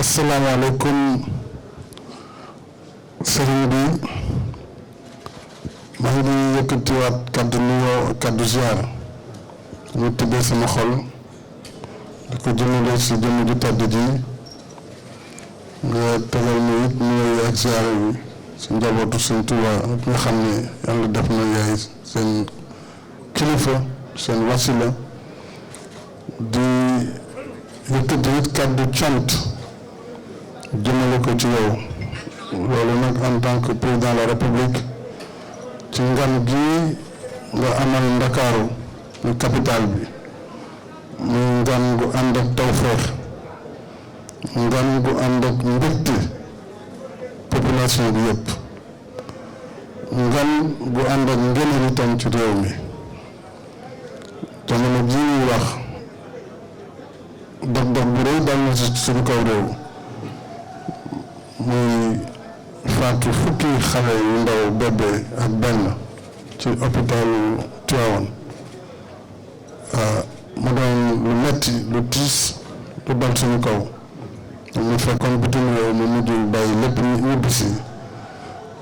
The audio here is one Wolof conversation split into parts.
asalaamaaleykum sëriñ bi maa ngi yëkkatiwaat kaddu nuyoo kaddu ziar ñu tibbee sama xol di ko jëmale si jëmm ju tedd ji nga tegal ma it nuyoo ak ziar yi si njabootu Sëriñ Tuubaa nga xam ne yàlla def na yaay seen kilifa seen wasila di yëkkati it kaddu cant jëmale ko ci yow loolu nag en tant que président de la république ci ngan gi nga amal Ndakaaru muy capitale bi muy ngan gu ànd ak tawfeex ngan gu ànd ak mbégte population bi yëpp ngan gu ànd ak ngëneel itam ci réew mi jamono ji ñuy wax dog-dog bu rëy dal na ci suñu kaw réew muy faatu fukki xale yu ndaw bébé ak benn ci hôpitalu Tivaouane mu doon lu metti lu tiis lu dal suñu kaw mu fekkoon bitim réew mu mujj bàyyi lépp ñibbisi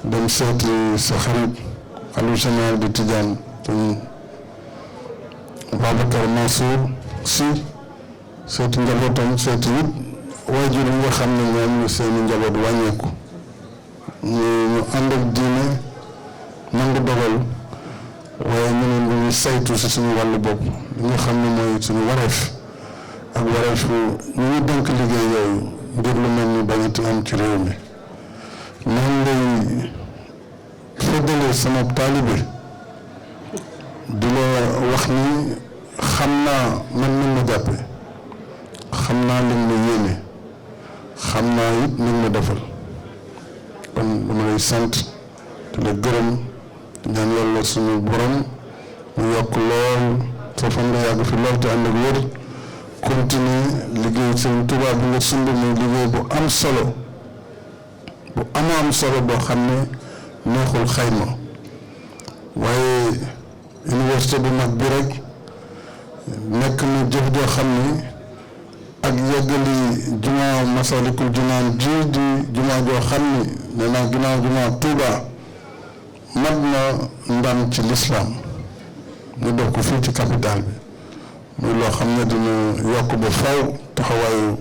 dem seeti sa xarit xalifa général di Tijaan sëñ Babacar Mansour Sy seeti njabootam seeti it waajur yi nga xam ne ñoom seeni njaboot wàññeeku ñu ànd ak diine nangu dogal waaye ñu ne ñu saytu si suñu wàllu bopp li nga xam ne mooy suñu wareef ak wareefu ñu ñu dénk liggéey yooyu ngir lu mel ni bañati am ci réew mi noonu lay feddalee sama taalibe di la wax ni xam naa man mën ma jàppe xam naa li ma yéene xam naa it li ma defal kon dama lay sant di la gërëm di ñaan yàlla suñu borom mu yokk lool sa fan nga yàgg fi lool te ànd ak wér continuer liggéey Sëriñ Tuubaa bi nga sumb muy liggéey bu am solo bu am solo boo xam ne neexul xayma waaye université bu mag bi rek nekk na jëf joo xam ni ak yeggali jumaa Masalikul Jinaan ji di jumaa joo xam ni nee naa ginnaaw jumaa Tuuba mat na ndam ci lislaam ñu def ko fii ci capital bi muy loo xam ne dina yokk ba faw taxawaayu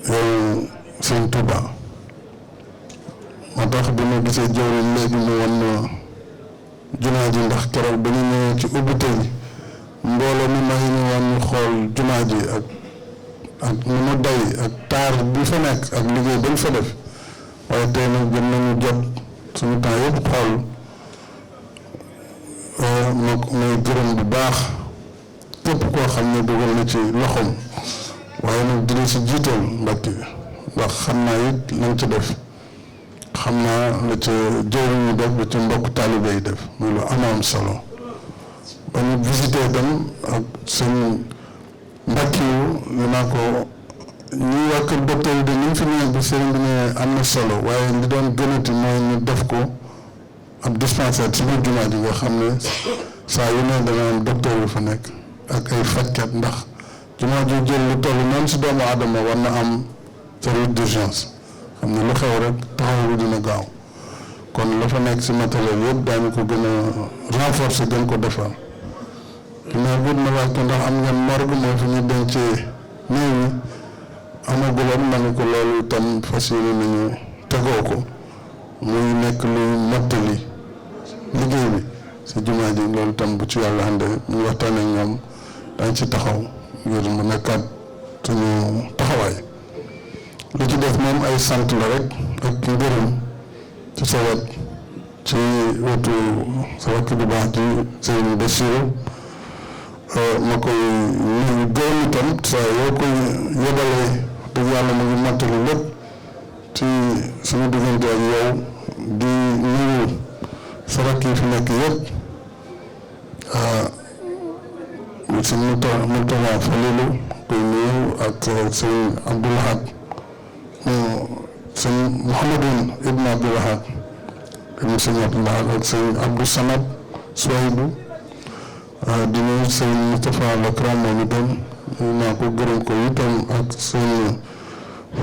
yow Sëñ Tuuba moo tax bi ma gisee jëwriñ léegi mu wan na jumaa ji ndax keroog ba ñu ñëwee ci ubbite bi mbooloo mi ma ngi ñëwoon ñu xool jumaa ji ak ni mu day ak taar bi fa nekk ak liggéey bañ fa def waaye tey nag gën nañu jot suñu temps yëpp xool may gërëm bu baax képp koo xam ne dugal na ci loxoom waaye nag dina si jiital Mbàkke ndax xam naa it lañ ci def xam naa la ca jëwriñ ñu def la ca mbokk taalibe yi def muy lu am solo ba ñu visité dem ak seen Mbàkke yu li naa ko ñuy wax kër docteur yi de ni ñu fi ñëwee bi sëriñ bi ne am na solo waaye li doon gënati mooy ñu def ko ab dispensaire ci biir jumaa ji nga xam ne saa yu ne dana am docteur yu fa nekk ak ay fajkat ndax jumaa ji jël lu toll même si doomu aadama war na am service d'urgence xam ne lu xew rek taxaw bi dina gaaw kon la fa nekk si matériel yëpp daañu ko gën a renforcer gën ko defar mais bu ma laaj ko ndax am ngeen morgue mooy fi ñu dencee néew yi amaguloon ma ne ko loolu itam fas yéene nañu tegoo ko muy nekk luy mottali liggéey bi si jumaa ji loolu itam bu ci yàlla àndee ñu waxtaan ak ñoom dañ ci taxaw ngir mu nekkaat suñu taxawaay li ci def moom ay sant la rek ak ngërëm ci sa wet ci wetu sa wakk bu baax ci Sëriñ Bassirou ma koy nuyu gërëm itam saa yoo koy yebalee dëgg yàlla mu ngi mottali lépp ci suñu diggante ak yow di nuyu sa rakk yi fi nekk yëpp sëñ Mourtala Falilou koy nuyu ak sëñ Abdoulahad sëñ Mouhamadoun Ibn Abdoulahad ibn sëñ Abdoulahad ak sëñ Abdou Samad Souaïbou di nuyu sëñ Moustapha Lakram moom itam naa ko gërëm ko itam ak sëñ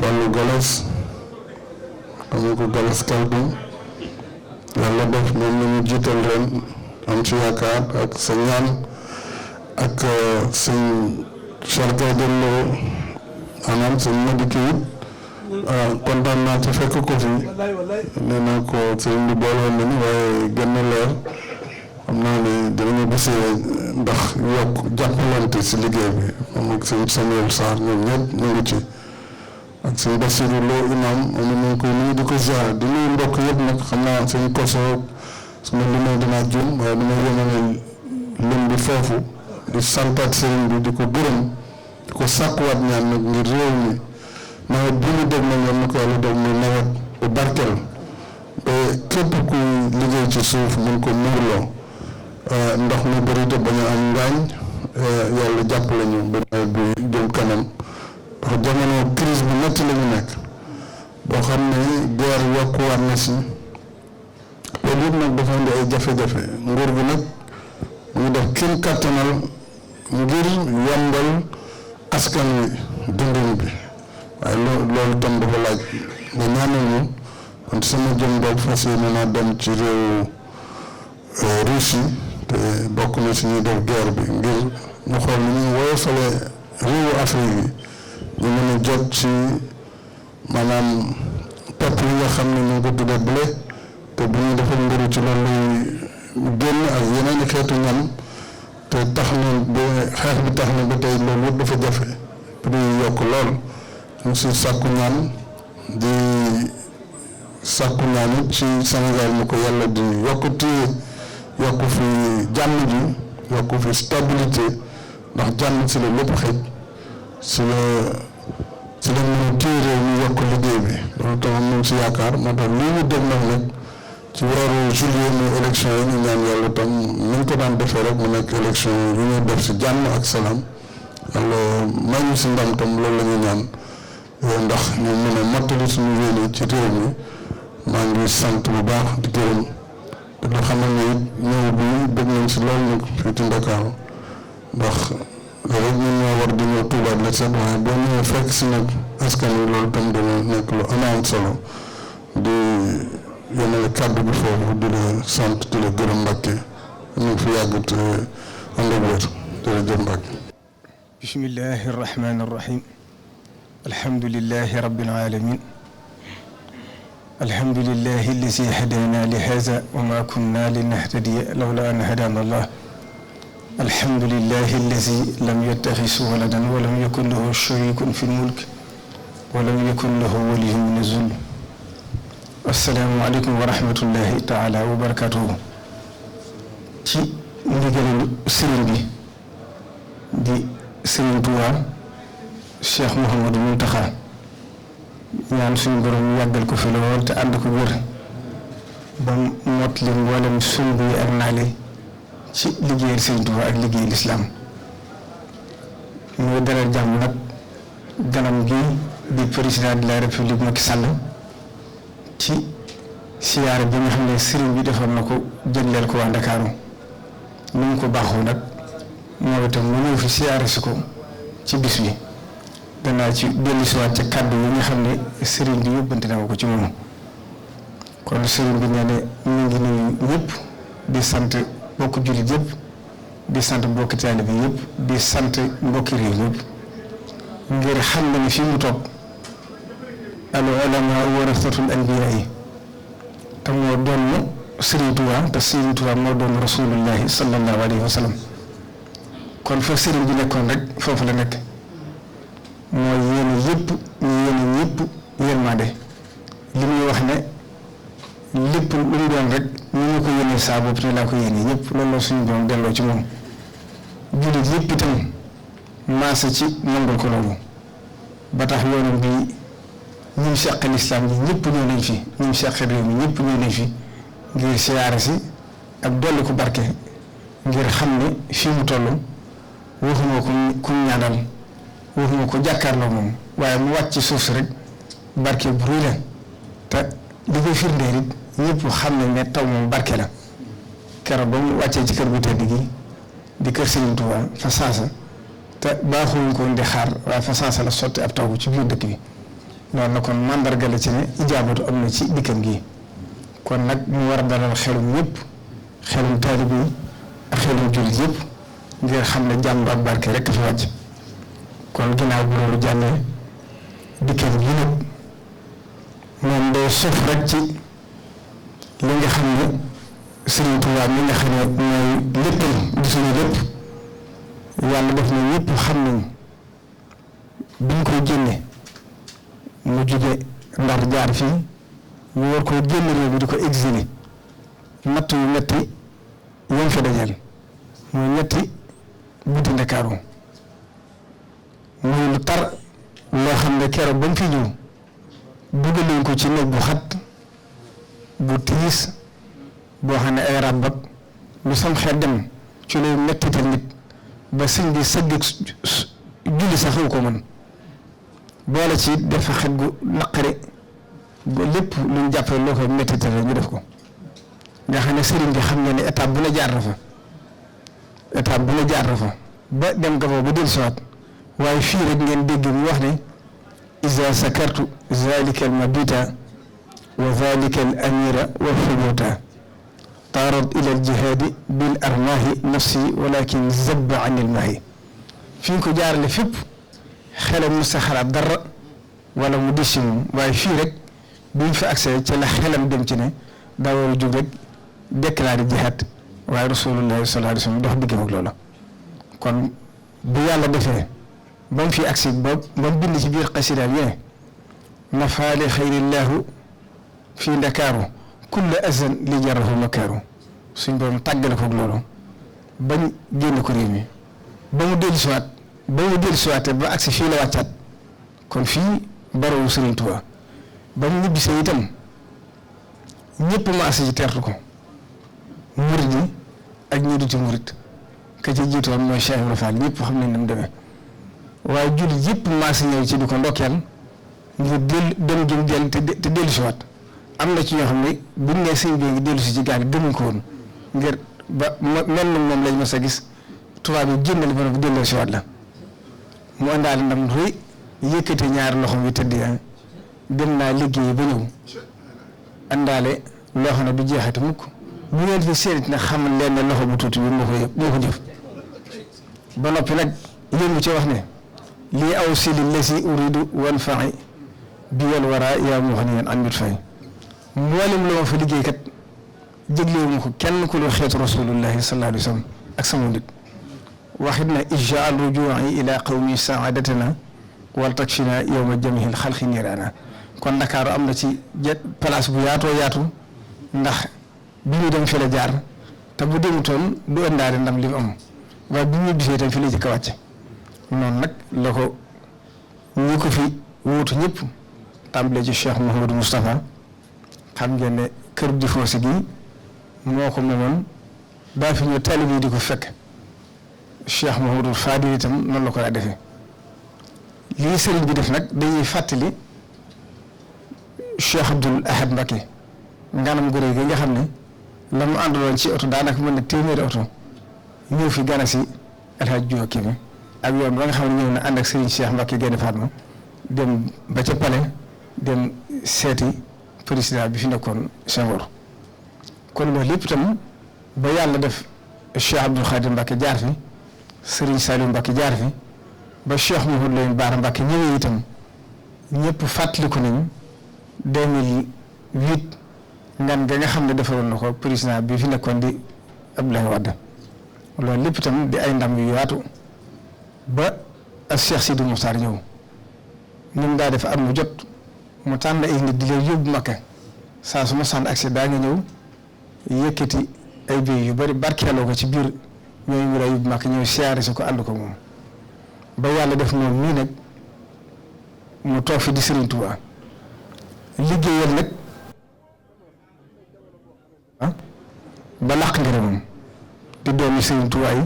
Fallou Galass xam ko Galass Kaltoum yàlla def moom la ñu jiital ren am ci yaakaar ak sa ñaan ak sëñ Cheikh Gaydel maanaam sëñ Madické kontaan naa ci fekk ko fi nee naa ko sëñ bi boole nañu waaye gën na leer xam naa ne dinañu gisee ndax yokk jàppalante si liggéey bi moom ak sëñ Samuel Sarr ñoom ñëpp ñu ngi ci ak sëñ Bassirou Lo imam moom ñu ngi koy nuyu di ko ziar di nuyu mbokk yëpp nag xam naa sëñ Koso su ma limee dinaa juum waaye dina yemale lim bi foofu di santaat sëriñ bi di ko gërëm di ko sàkkuwaat ñaan nag ngir réew mi nawet bi ñu dégg nañ yoon na ko yàlla def muy nawet bu barkeel ba képp kuy liggéey ci suuf mun ko muurloo ndox mi bëri te bañ a am ngaañ yàlla jàppale ñu ba nawet bi jëm kanam ndax jamono crise bu metti la ñu nekk boo xam ne guerre yokkuwaat na si loolu yëpp nag dafa indi ay jafe-jafe nguur gi nag mu ngi def kenn kàttanal ngir yombal askan wi dundin bi waaye loolu tam dafa laaj nga ñaanal ñu kon sama jëm boog fas yéene naa dem ci réewu Russie te bokk na si ñuy def guerre bi ngir ñu xool ni ñuy woyofalee réewu Afrique yi ñu mën a jot ci maanaam pepp yi nga xam ne ñu ngi ko tuddee blé te bu ñu defal mburu ci loolu lay génn ak yeneen i xeetu ñam te tax na ba xeex bi tax na ba tey loolu yëpp dafa jafe prix yi yokk lool ñu si sàkku ñaan di sàkku ñaan it ci Sénégal mu ko yàlla di yokk fi jàmm ji yokk fi stabilité ndax jàmm si la lépp xëj si la mën a téye réew mi yokk liggéey bi loolu tam am nañ si yaakaar moo tax lii ñu dégg nag ci weeru juillet muy élection yi ñu ñaan yàlla tam ni ñu ko daan defee rek mu nekk élection yu ñuy def si jàmm ak salaam yàlla may ñu si ndam tam loolu la ñuy ñaan ndax ñu mën a mottali suñu yéene ci réew mi maa ngi sant bu baax di gërëm te nga xamal ne it ñëw bi bëgg nañ si loolu nag fii ci Ndakaaru ndax rek ñun ñoo war di ñëw Touba la set waaye boo ñëwee fekk si nag askan wi loolu tam dina nekk lu am solo di yéenale kàddu bi foofu di la sant di la gërëm Mbàkke ñu fi yàgg te ànd ak wér jërëjëf Mbàkke. bismillahi rahmaani rahim alhamdulillahi rabbil alamin alhamdulillahi allazi hadana li haza wa ma kunna linahtadiya lawla an hadana allah alhamdulillahi allazi lam yattakhis waladan wa lam yakun lahu sharikun fi lmulk wa lam yakun lahu waliyyun min az-zulm. assalaamu aleykum wa rahmatullahi taala wa barakatuhu. ci ndigalu sëriñ bi di sëriñ Tuubaa Cheikh Mouhamadou Mountakha ñaan suñu borom yàggal ko fi lool te ànd ko wér ba mot li mboolem sumb yi ak naali ci liggéeyal sëriñ Tuubaa ak liggéeyal lislaam. ñu dalal jàmm nag ganam gi di président de la république Macky Sall ci siyaare bi nga xam ne sëriñ bi defoon na ko jëndeel ko waa Ndakaaru ni mu ko baaxoo nag moo itam mu ñëw fi siyaare si ko ci bis bi danaa ci dellusiwaat ca kàddu yi nga xam ne sëriñ bi yóbbante na ko ci moom. kon sëriñ bi nee ne ñu ngi nuyu ñëpp di sant mbokki jullit yëpp di sant mbokki taalibe yëpp di sant mbokki réew yëpp ngir xam ne ni fi mu toog al ulamaa warasatul anbiyaa yi te moo doon Sëriñ Tuubaa te Sëriñ Tuubaa moo doon rasulullahi sallallahu alayhi wa sallam. kon fa sëriñ bi nekkoon rek foofu la nekk mooy yéene yëpp ñu yéene ñëpp yërmande li muy wax ne lépp lu mu doon rek ñu ngi ko yéene saa bopp ne laa ko yéene ñëpp loolu la suñu doon delloo ci moom. jullit yëpp itam maase ci nangul ko loolu ba tax yoonam bi ñi seq lislaam ñi ñëpp ñëw nañ fi ñi seq réew mi ñëpp ñëw nañ fi ngir siyaare si ak dolli ko barke ngir xam ne fii mu toll waxuma ko ku ñaanal waxuma ko jàkkaarloo moom waaye mu wàcc ci suuf si rek barke bu rëy la te li koy firndeel it ñëpp xam nañ ne taw moom barke la keroog ba mu wàccee ci kër bu tedd gi di kër Serigne Touba fa saasa te baaxuñ ko di xaar waaye fa saasa la sotti ab taw ci biir dëkk bi noonu na kon mandarga la ci ne ijaabatu am na ci dikkam gi kon nag mu war a dalal xelum ñëpp xelum taalibe yi ak xelum jullit yëpp ngir xam ne jàmm ak barke rek fi wàcc kon ginnaaw bu loolu jàllee dikkam gi nag moom day suuf rek ci li nga xam ne Sëriñ Tuubaa mi nga xam ne mooy léppam di suñu lépp yàlla def na ñëpp xam nañ biñ koy génne mu jóge Ndar jaar fii ñu war koo génne réew mi di ko exilé natt yu metti yom fa dajal muy ñetti guddi Ndakaaru muy lu tar loo xam ne keroog ba mu fi ñëw dugal nañ ko ci néeg bu xat bu tiis boo xam ne ay ràbb ak lu sam xel dem ci lay mettital nit ba sëñ bi sëgg julli sax xaw ko mën boole ci def xet gu naqari lépp luñ jàppee loo koy mettital ñu def ko nga xam ne sëriñ bi xam nga ne étape bu la jaar na fa étape bu la jaar na fa ba dem Gabon ba dellusiwaat waaye fii rek ngeen dégg mu wax ne iza sakartu zalika al mabita wa zalika al amira wa fubuta taarat ila al jihaadi bil armaahi nafsi walakin zabba an il maahi fi ñu ko jaarale fépp xelam mu sa xalaat dara wala mu dis ci moom waaye fii rek bi ñu fa accès ci la xelam dem ci ne daa war a jóg rek déclaré jihaad waaye rasulullahi sallallahu alayhi wa sallam dox diggam ak loola kon bu yàlla defee ba mu fi agsi ba mu bind ci biir xasidaam yee nafaali xayrillahu fii ndakaaru kulla azan li jarahu makaaru suñ borom tàggale ko ak loolu bañ génn ko réew mi ba mu dellusiwaatee ba agsi fii la wàccaat kon fii barawu Sëriñ Tuubaa ba mu ñibbisee itam ñëpp maase ci teertu ko murid yi ak ñi du ci murid ka ci jiitoon mooy Cheikh Ibrahima Fall ñëpp xam nañ ne mu demee waaye jullit yëpp maase ñëw ci di ko ndokkeel ngir dem jëm dellu te dellusiwaat am na ci ñoo xam ne buñ nee sëñ bi ngi dellusi ci gaal gi gëmuñ ko woon ngir ba mel na moom lañ mës a gis tubaab yi génnal ba nag dellusiwaat la mu àndaale ndam rëy yëkkati ñaari loxoom yi tëdd yaa dem naa liggéey ba ñëw àndaale loo xam ne du jeexati mukk bu ngeen fi séenit nag xamal leen ne loxo bu tuuti bi moo ko jëf ba noppi nag yëngu ci wax ne lii aw sili lesi uridu wan faxi bi wal wara yaa mu wax ne yéen an mit fay mboolem la ma fa liggéey kat jéglewu ma ko kenn ku lu xeetu rasulullahi sallallahu alayhi wa sallam ak sama nit waxit na ijjaal rujuu'i ila qawmi saadatana wal takfina yowma jamihil xalqi niiraana kon Ndakaaru am na ci place bu yaatoo yaatu ndax bi ñu dem fi la jaar te bu demutoon du ëndaale ndam li mu am waaye bi ñu bisee itam fi la jëkk a wàcce noonu nag la ko ñi ko fi wuutu ñëpp tàmbalee ci Cheikh Mouhamadou Moustapha xam ngeen ne kër di foosi gi moo ko moomoon daa fi ñu taalibe yi di ko fekk Cheikh Mouhamadou Fadil itam noonu la ko daa defee lii sëriñ bi def nag dañuy fàttali Cheikh Abdoul Ahad Mbacké nganam gu rëy gi nga xam ne la mu àndaloon ci oto daanaka mën na téeméeri oto ñëw fi gana si El Hadj Diouf Kébé ak yoon ba nga xam ne ñëw na ànd ak Serigne Cheikh Mbacké Gaïndé Fatma dem ba ca Palais dem seeti président bi fi nekkoon Senghor kon loolu lépp itam ba yàlla def Cheikh Abdoul Khadir Mbacké jaar fi Serigne Saliou Mbacké jaar fi ba Cheikh Mouhamadou Lamine Bara Mbacké ñëwee itam ñëpp fàttaliku nañu 2008 ngan nga xam ne defaroon na ko président bi fi nekkoon di Abdoulaye Wade loolu lépp itam di ay ndam yu yaatu ba ak Cheikh Sidi Moukhtar ñëw ñun daa def at mu jot mu tànn ay nit di leen yóbbu Makka saa su ma sant accès daa nga ñëw yëkkati ay béy yu bari barkeeloo ko ci biir ñooy ñu daa yóbbu Makka ñëw siyaare si ko ànd ko moom ba yàlla def moom nii nag mu toog fi di Serigne Touba liggéeyal nag ba làq ngërëmam di doomi Serigne Touba yi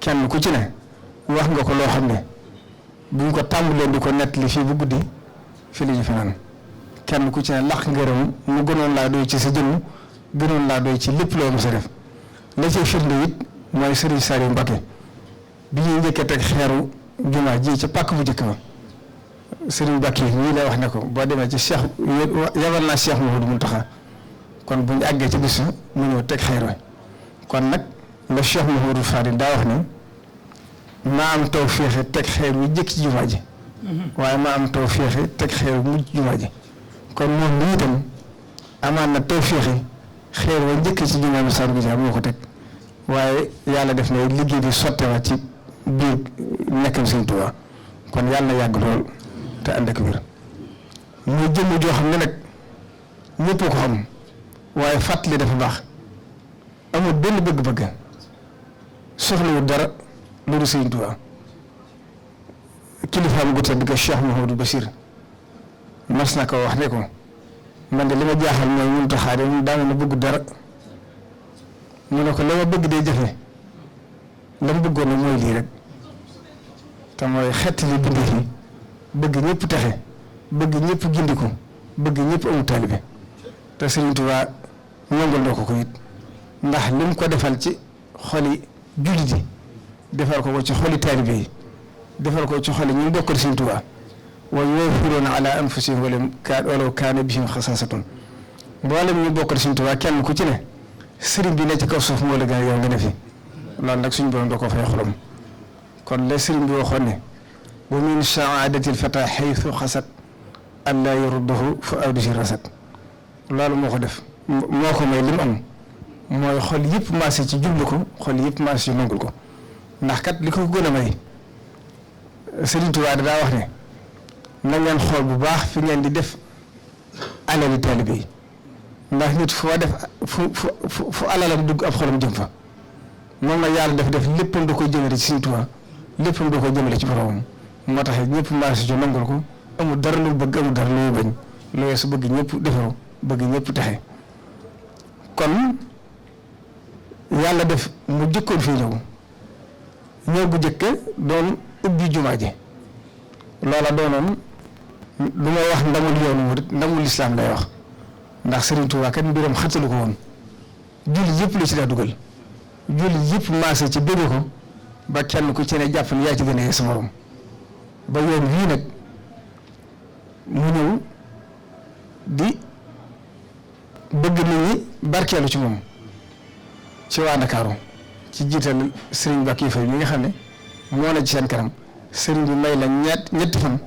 kenn ku ci ne wax nga ko loo xam ne buñ ko tàmbalee di ko nettali fii bu guddi fii la ñu fanaan kenn ku ci ne làq ngërëmam mu gënoon laa doy ci sa jëmm gënoon laa doy ci lépp loo mos a def la ci firnde it mooy Serigne Saliou Mbacké bi ñuy njëkkee teg xeeru jumaa ji ca pàkk bu njëkk ba Serigne Bakki ñii lay wax ne ko boo demee ci Cheikh yabal naa Cheikh Mouhamadou Mountakha kon bu ñu àggee ci bis mu ñëw teg xeer wi kon nag la Cheikh Mouhamadou Fadil daa wax ne maa am taw féexe teg xeer wi jëkk ci jumaa ji waaye maa am taw féexe teg xeer wi mujj jumaa ji kon moom lii itam amaan na taw féexe xeer wa njëkk ci jumaa bi Sall Guèye moo ko teg waaye yàlla def na liggéey bi sottewaat ci biir nekkam Sëriñ Tuubaa kon yàlla na yàgg lool te ànd ak wér muy jëmm joo xam ne nag ñëpp ko xam waaye fàttali dafa baax amul benn bëgg-bëgg soxlawul dara loolu Sëriñ Tuubaa kilifaam gu tedd ga Cheikh Mouhamadou Bachir mas na ko wax ne ko man de li ma jaaxal mooy ñun taxaare ñun daana na bëgg dara mu ne ko la ma bëgg dee jafe la mu bëggoon na mooy lii rek te mooy xetti li bindee fi bëgg ñëpp texe bëgg ñëpp gindiku bëgg ñëpp amul taalibe te Sëriñ Tuubaa ñongal na ko it ndax li mu ko defal ci xoli jullit yi defal ko ci xoli taalibe yi defal ko ci xoli ñu bokkal Sëriñ Tuubaa wa yu'thiruuna ala anfusihim walaw kaana bihim xasaasatun mboolem ñu bokkal Sëriñ Tuubaa kenn ku ci ne sëriñ bi ne ci kaw suuf moo la gën a yow nga ne fi loolu nag suñu borom da ko fay xolam kon la sëriñ bi waxoon ne wa min saadatil fata xaytu xasat an laa yaruddahu fa awdihi rasat loolu moo ko def moo ko may li mu am mooy xol yëpp maase ci jublu ko xol yëpp maase ci nangul ko ndax kat li ko gën a may Sëriñ Tuubaa daa wax ne na ngeen xool bu baax fi ngeen di def alali taalibe yi ndax nit foo def fu alalam dugg ab xolam jëm fa moom la yàlla def léppam da koy jëmale ci Sëriñ Tuubaa léppam da koy jëmale ci boromam moo tax ñëpp maase ci nangul ko amul dara lu bëgg amul dara lu bañ looy su bëgg ñëpp defaru bëgg ñëpp texe kon yàlla def mu jëkkoon fii ñëw gu jëkk doon ubbi jumaa ji loola doonoon lu may wax ndamul yoonu murit ndamul lislaam lay wax ndax Sëriñ Tuubaa kat mbiram xattalu ko woon julli yëpp la ci daa dugal julli yëpp maase ci bëgg ko ba kenn ku ci ne jàpp ne yaa ci gën a yee sa morom ba yoon wii nag mu ñëw di bëgg nit ñi barkeelu ci moom ci waa Ndakaaru ci jiital Sëriñ Bakki Fay mi nga xam ne moo na ci seen kanam sëriñ bi may la ñetti fan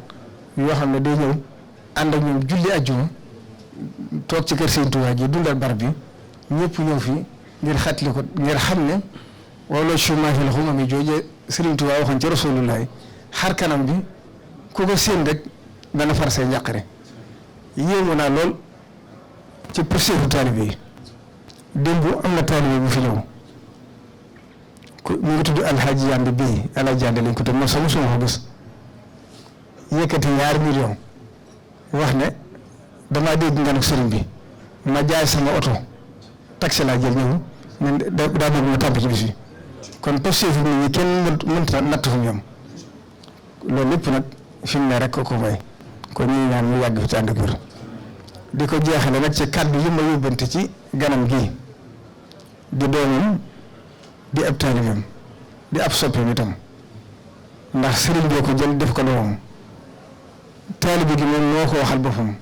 yoo xam ne day ñëw ànd ak ñoom julli ajjuma toog ci kër Sëriñ Tuubaa gi dundal barab bi ñëpp ñëw fii ngir xatli ko ngir xam ne wala chômage la xuma mi jooje Sëriñ Tuubaa waxoon ci Rasulullahi xar kanam bi ku ko séen rek dana far say njàqare yéemu naa lool ci poursuivu taalibe yi démb am na taalibe bu fi ñëw mu ngi tudd Alhaji Yande bii Alhaji Yande lañ ko tudd man sama suma ko gis yëkkati $2 millions wax ne damaa dégg nga nag sëriñ bi ma jaay sama oto taxi laa jël ñëw man daa bëgg ma tàmp ci bis bi kon poursuivu nit ñi kenn mënta natt fu mu yem loolu lépp nag fi mu ne rek ko may kon ñuy ñaan mu yàgg fi ci ànd ak wér di ko jeexale nag ci kàddu yi ma yóbbante ci ganam gii di doomam di ab taalibeem di ab soppeem itam ndax sëriñ boo ko jël def ko doomam taalibe gi moom moo ko waxal boppam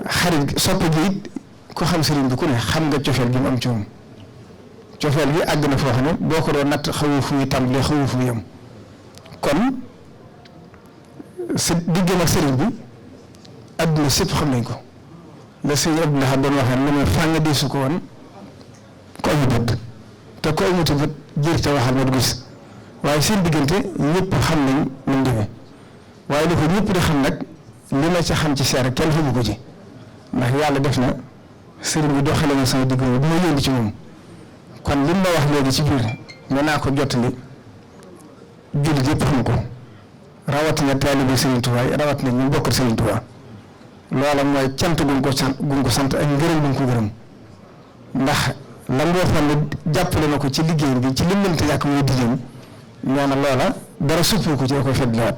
xarit soppe gi it ko xam sëriñ bi ku ne xam nga cofeel gi mu am ci moom cofeel gi àgg na foo xam ne boo ko doon natt xawu fu muy tàmbalee xawu fu muy yem kon sa diggam ak sëriñ bi adduna sépp xam nañ ko la sëriñ Abdoulaye doon waxee ne ma fànn di su ko woon ko amu bët te ko amuti bët jër te waxal ma du gis waaye seen diggante ñëpp xam nañ nu mu demee waaye li ko ñëpp di xam nag li ma ci xam ci seere kenn xamu ko ci ndax yàlla def na sëriñ bi doxale na sama digg bu ma yónni ci moom kon li ma wax léegi ci biir mën naa ko jottali jullit yëpp xam ko rawatina taalibe Sëriñ Tuubaa rawatina ñu bokkal Sëriñ Tuubaa loola mooy cant gu ko sant ak ngërëm gu ko gërëm ndax la mu waxoon ne jàppale na ko ci liggéey bi ci li mënta yàq muy diggéen nee na loola dara suppi ko ci da koy fedliwaat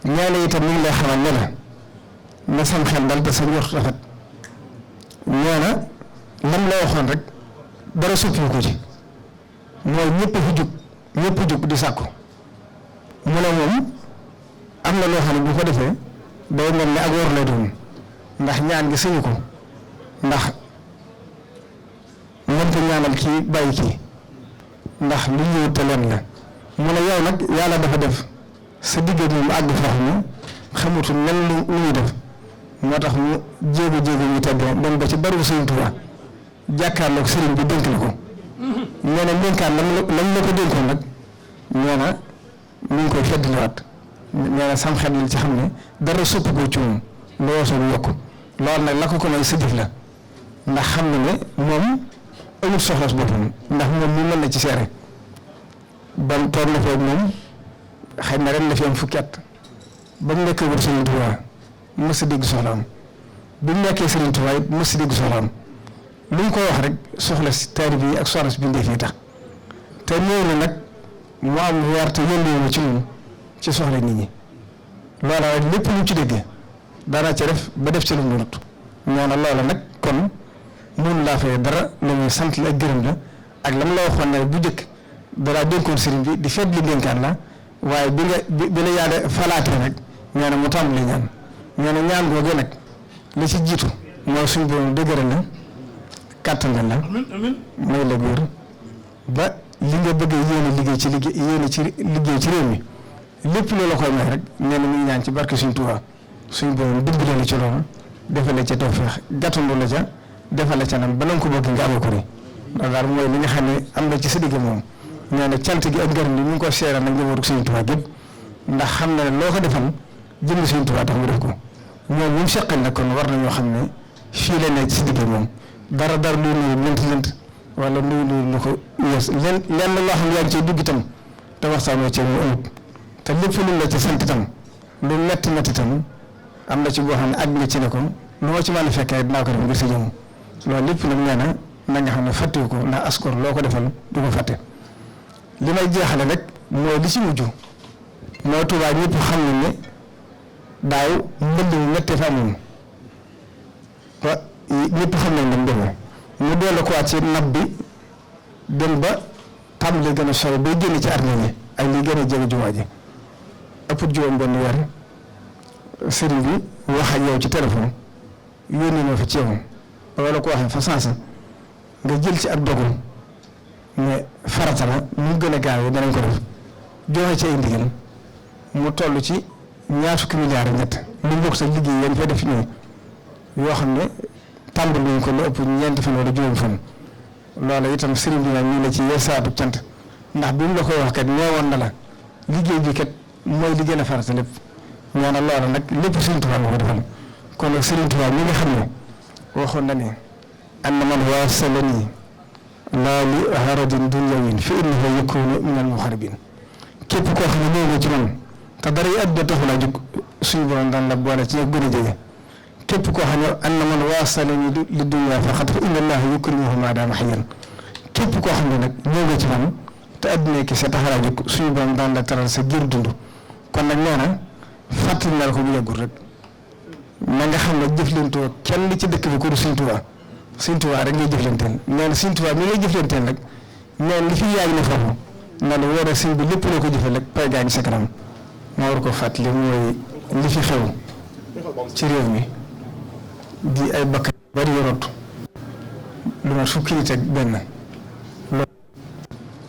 ñaane itam mi ngi lay xamal ne la na sam xel dal te sa njort rafet nee na lam la waxoon rek dara suppi ko ci mooy ñëpp fi jug di sàkku mu ne moom am na loo xam ne bu ko defee day mel ne ak wor lay doon ndax ñaan gi sëñu ko ndax mënta ñaanal kii bàyyi kii ndax lu ñëw te leen la mu ne yow nag yàlla dafa def sa digg moom àgg foofu ñu xamutul nan lu muy def moo tax mu jéego ñu teddoo dem ba ci bariwul Sëriñ Tuubaa jàkkaarloog sëriñ bi dénk la ko nee na dénkaan lam la ko dénkoon nag nee na mi ngi koy feddliwaat nee na sam xel li ci xam ne dara sopp ko ci moom loo soo yokk loolu nag la ko may sa jëf la ndax xam na ne moom amul soxla si boppam ndax moom mi mën na ci seere ba toog na feeg moom xëy na ren la fi am fukki at ba mu nekkee wër Sëriñ Tuubaa mës a dégg soxlaam bi mu nekkee Sëriñ Tuubaa it mës a dégg soxlaam lu mu ko wax rek soxla si taalibe yi ak soxla si bindee fii tax te ñëw na nag mu am weer te yëngu ci moom ci soxla nit ñi loola rek lépp lu ci dégg daanaa ci def ba def ci lu mu mënut ñoo na loola nag kon mënu laa fay dara lu muy sant la ak gërëm la ak lam la waxoon ne bu njëkk danaa dénkoon sëriñ bi di fedd li dénkaan la waaye bi la yàlla falaatee nag ñoo ne mu tàmbali ñaan ñoo ne ñaan googu nag li ci jiitu mooy suñu borom dëgëral la kàttangal la may la góor ba li nga bëgg yéene liggéey ci liggéey ci réew mi lépp loolu koy may rek nee na muy ñaan ci barke suñu Tuubaa suñu borom dimbale la ci loolu defal la ca tawfeex gàttandu la ca defal la ca nam ba ko bëgg nga amee ko ni loolu daal mooy li nga xam ne am na ci sa digg moom nee na cant gi ak ngërëm li mu ngi ko seeral nag njabootu suñu Tuubaa gépp ndax xam na ne loo ko defal jënd suñu Tuubaa tax mu def ko ñoom ñu seqal nag kon war nañoo xam ne fii la nekk ci digg moom dara luy nuyu lënt wala nuyu lu ko yes lenn loo xam ne yaa ngi ciy dugg itam te waxtaanoo ci mu ëllëg te lépp lu la ci sant itam lu metti itam am na ci boo xam ne àgg nga ci ne ko lu ma ci mën a fekkee dinaa ko def ngir si jëm loolu lépp nag nee na nga xam ne fàttewu ko ndax askor loo ko defal du ko fàtte li may jeexale rek mooy li ci mujj mooy Tuubaa ñëpp xam nañ ne daaw mbënd mu méttee fa amoon ba ñëpp xam nañ ne mu demee mu dellu ko waat ci nab bi dem ba tàmbali gën a solo bay génn ci armée yi ak li gën a jege jumaa ji ëpp juróom benn weer sëriñ bi wax ak yow ci téléphone yónni ma fa ci yow wala ko waxee fa sansa nga jël ci ak dogal mais farata la mu gën a gaawee danañ ko def joxe ci ay ndigal mu toll ci ñaar fukki milliards ak ñett lu bokk sa liggéey yañ fay def nii yoo xam ne tàmbali nañ ko lu ëpp ñeenti fan wala juróom fan loola itam sëriñ bi nag ñu la ci yeesaatu cant ndax bi mu la koy wax kat ñeewoon na la liggéey bi kat mooy li gën a farata lépp ñaanal loola nag lépp Sëriñ Tuubaa moo ko defal kon nag Sëriñ Tuubaa mi nga xam ne waxoon na ne anna man waasalani laa li haradin dunyawin fa innahu yakunu min al muharibin képp koo xam ne ñëw nga ci man te dara yi àdduna taxul a jóg suñu borom daan la boole ci gën a jege képp koo xam ne anna man waasalani li dunya faqat fa inna allaha yukrimuhu ma daama hayyan képp koo xam ne nag ñëw nga ci man te àdduna ki sa taxul a jóg suñu borom daan la taral sa giir dund kon nag nee na fàttali na la ko bu yàggul rek na nga xam ne jëflantoo kenn li ci dëkk bi ko du Sëriñ Tuubaa Sëriñ Tuubaa rek ngay jëflanteel nee na Sëriñ Tuubaa mi lay jëflanteel rek nee na li fi yaay na foofu na la wóor a sëñ bi lépp loo ko jëfee rek pay gaa ngi sa kanam moo war ko fàttali mooy li fi xew ci réew mi di ay bakkan bari yorot lu mat fukki nit ak benn loolu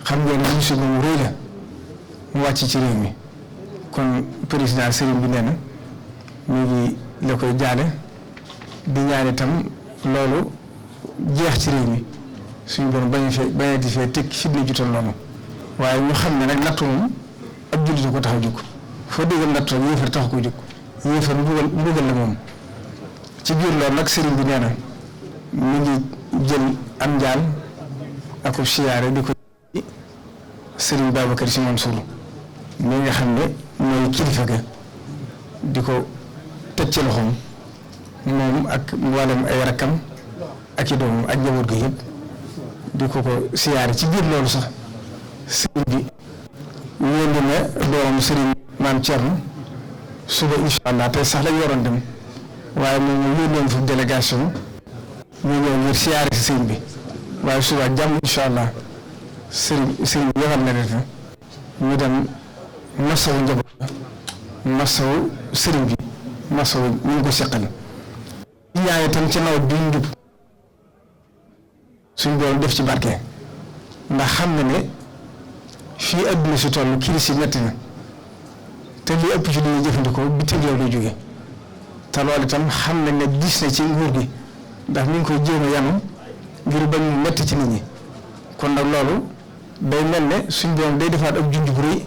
xam ngeen ne musiba mu rëy la mu wàcc ci réew mi kon président sëriñ bi nee na mu ngi la koy jaale di ñaan itam loolu jeex ci réew mi suñu borom bañ di fee teg fitna jutal noonu waaye ñu xam ne nag nattu moom ab jullit ko tax a jóg foo déggal nattu rek yéefar tax ko jóg yéefar mbugal la moom ci biir loolu nag sëriñ bi nee na mu ngi jël am njaal ak siyaare di ko sëriñ Babacar Sy Mansour mi nga xam ne mooy kilifa ga di ko teg ci loxoom moom ak mboolem ay rakkam ak i doomam ak njaboot gi yëpp di ko siyaare ci biir loolu sax sëriñ bi yónni na doomam sëriñ maam Thierno suba incha allah tey sax lañ waroon dem waaye moom ñu yónnoon foofu délégation ñu ñëw ngir siyaare si sëriñ bi waaye suba jàmm incha allah sëriñ bi yebal na leen fa ñu dem masawu njaboot masawu sëriñ bi masawu ñu ngi ko seqal ñaane tam ci nawet bi njub suñ doon def ci barke ndax xam na ne fii adduna si toll crise yi metti na te li ëpp ci li ñuy jëfandikoo bitim réew lay jóge te loolu itam xam nañ ne gis na ci nguur gi ndax mi ngi koy jéem a yanu ngir bañ mu metti ci nit ñi kon nag loolu day mel ne suñ doom day defaat ak junj bu rëy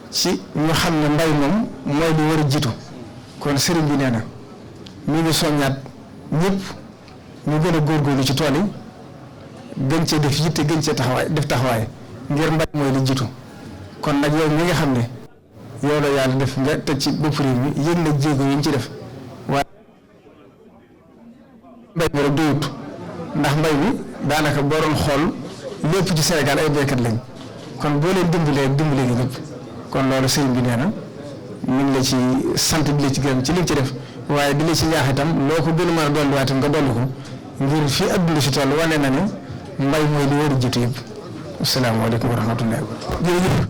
ci ñu xam ne mbay moom mooy li war a jiitu kon sëriñ bi nee na mi ngi soññaat ñëpp ñu gën a góorgóorlu ci tool yi gën cee def yitte gën cee taxawaay ngir mbay mooy li jiitu kon nag yow mi nga xam ne yow la yàlla def nga teg ci bopp réew mi yéen nag jéego yi ñu ci def waaye mbay mi rek doyut ndax mbay mi daanaka boo doon xool lépp ci Sénégal ay béykat lañ kon boo leen dimbalee gi ñëpp kon loolu sëriñ bi nee na mi ngi la ci sant di la ci gërëm ci li nga ci def waaye di la ci ñaax itam loo ko gën a mën a dolliwaat nga dolli ko ngir fii adduna si toll wane na ne mbay mooy li war a jiitu yëpp. asalaamaaleykum wa rahmatulah. jërëjëf.